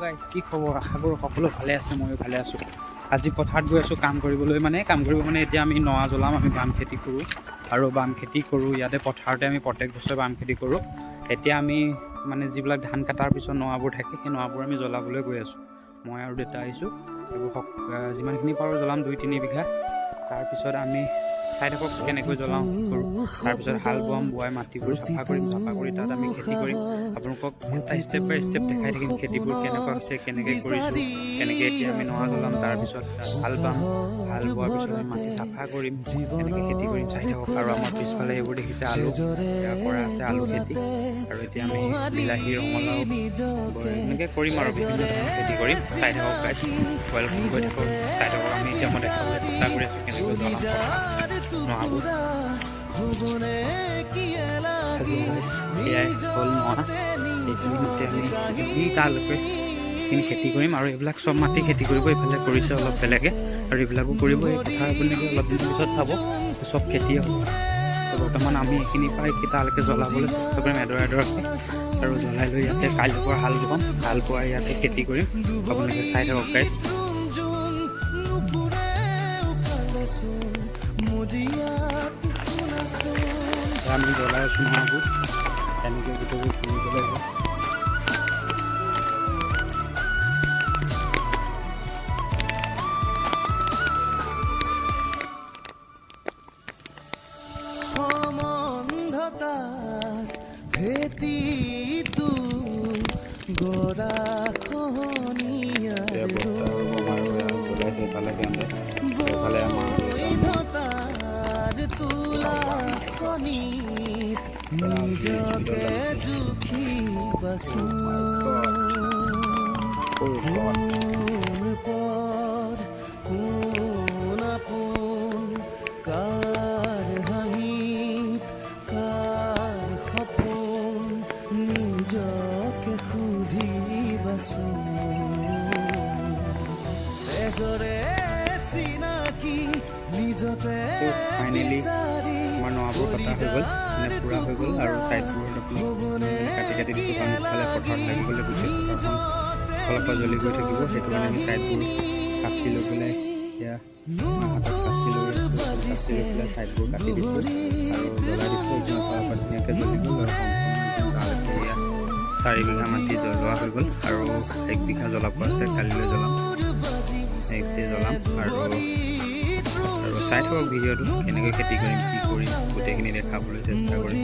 Guys, কি খবৰ? আশা কৰোঁ সকলো ভালে আছে। ময়ো ভালে আছোঁ। আজি পথাৰত গৈ আছোঁ কাম কৰিবলৈ। মানে কাম কৰিব মানে এতিয়া আমি নৰা জ্বলাম। আমি বাম খেতি কৰোঁ আৰু বাম খেতি কৰোঁ ইয়াতে পথাৰতে। আমি প্ৰত্যেক বছৰে বাম খেতি কৰোঁ। এতিয়া আমি মানে যিবিলাক ধান কটাৰ পিছত নৰাবোৰ থাকে, সেই নৰাবোৰ আমি জ্বলাবলৈ গৈ আছোঁ। মই আৰু দেউতা আহিছোঁ। এইবোৰ যিমানখিনি পাৰোঁ জ্বলাম, 2-3 বিঘা। তাৰপিছত আমি চাই থাকক কেনেকৈ জ্বলাওঁ, কি কৰোঁ। তাৰপিছত হাল বোৱাম, বোৱাই মাটিবোৰ চাফা কৰিম। চাফা কৰি তাত আমি খেতি কৰিম। আপোনালোকক এটা ষ্টেপ বাই ষ্টেপ দেখাই থাকিম খেতিবোৰ কেনেকুৱা হৈছে, কেনেকৈ কৰিছোঁ, কেনেকৈ। এতিয়া আমি নৰা জ্বলাম, তাৰপিছত হাল বাম। হাল বোৱাৰ পিছত আমি মাটি চাফা কৰিম, কেনেকৈ খেতি কৰিম চাই থাকক। আৰু আমাৰ পিছফালে এইবোৰ দেখিছে, আলু এয়া কৰা আছে, আলু খেতি। আৰু এতিয়া আমি বিলাহী, ৰঙালাও এনেকৈ কৰিম আৰু বিভিন্ন ধৰণৰ খেতি কৰিম। চাই থাকক গাইজ, welcome কৰি থাকক, চাই থাকক। আমি এতিয়া মই দেখাবলৈ চেষ্টা কৰি আছোঁ কেনেকৈ জ্বলাম নৰাবোৰ। আজি এয়াই হ'ল নৰা। এইখিনি মাটি আমি যি তালৈকে এইখিনি খেতি কৰিম আৰু এইবিলাক চব মাটি খেতি কৰিব। এইফালে কৰিছে অলপ বেলেগে আৰু এইবিলাকো কৰিব। এই পথাৰ আপোনালোকে অলপ দিনৰ পিছত চাব, চব খেতিয়ে হ'ব। তো বৰ্তমান আমি এইখিনি পাই তালৈকে জ্বলাবলৈ চেষ্টা কৰিম এডৰা এডৰাকৈ আৰু জ্বলাই লৈ ইয়াতে কাইলৈৰ পৰা হাল বোৱাম। হাল বোৱাই ইয়াতে খেতি কৰিম। আপোনালোকে চাই থাকক গাইজ। নুপুৰে উকালেচোন মজিয়াত শুনাচোন। আমি জ্বলাই আছোঁ নৰাবোৰ। তেনেকৈ গোটেইবোৰ পুৰিব লাগিব। সম্বন্ধতাৰ ভেটিটো গৰা খহনীয়াৰ এয়া বৰ্তা আৰু বমা আৰু এয়া জ্বলাইছে এইফালে সিহঁতে, এইফালে আমাৰ বৈধতাৰ তুলাচনীত নিজকে জুখিবাচোন। কোন পৰ, কোন আপোন, কাৰ হাঁহিত কাৰ সপোন, নিজকে সুধিবাচোন। তেজৰে চিনাকি নিজতে ফাইনেলি বিচাৰি আমাৰ নৰাবোৰ কটা হৈ গ'ল, মানে পূৰা হৈ গ'ল। আৰু ছাইডবোৰত আপুনি কাটি কাটি দিছোঁ, কাৰণ ইফালে পথাৰত লাগি গ'লে গোটেই পথাৰখন ফালৰ পৰা জ্বলি গৈ থাকিব। সেইটো কাৰণে আমি ছাইডবোৰ কাচি লৈ পেলাই, এতিয়া হাতত কাচি লৈ আছোঁ, কাচি লৈ পেলাই ছাইডবোৰ কাটি দিছোঁ আৰু জ্বলাই দিছোঁ। এইখিনি ফালৰ পৰা ধুনীয়াকৈ জ্বলি গ'ল আৰু সম্পূৰ্ণ তালৈকে এয়া 4 বিঘা মাটি জ্বলোৱা হৈ গ'ল। আৰু 1 বিঘা জ্বলাব আছে, কালিলৈ জ্বলাম, নেক্সট ডে জ্বলাম। আৰু আৰু চাই থাকক ভিডিঅ'টো, কেনেকৈ খেতি কৰিম, কি কৰিম, গোটেইখিনি দেখাবলৈ চেষ্টা কৰিম।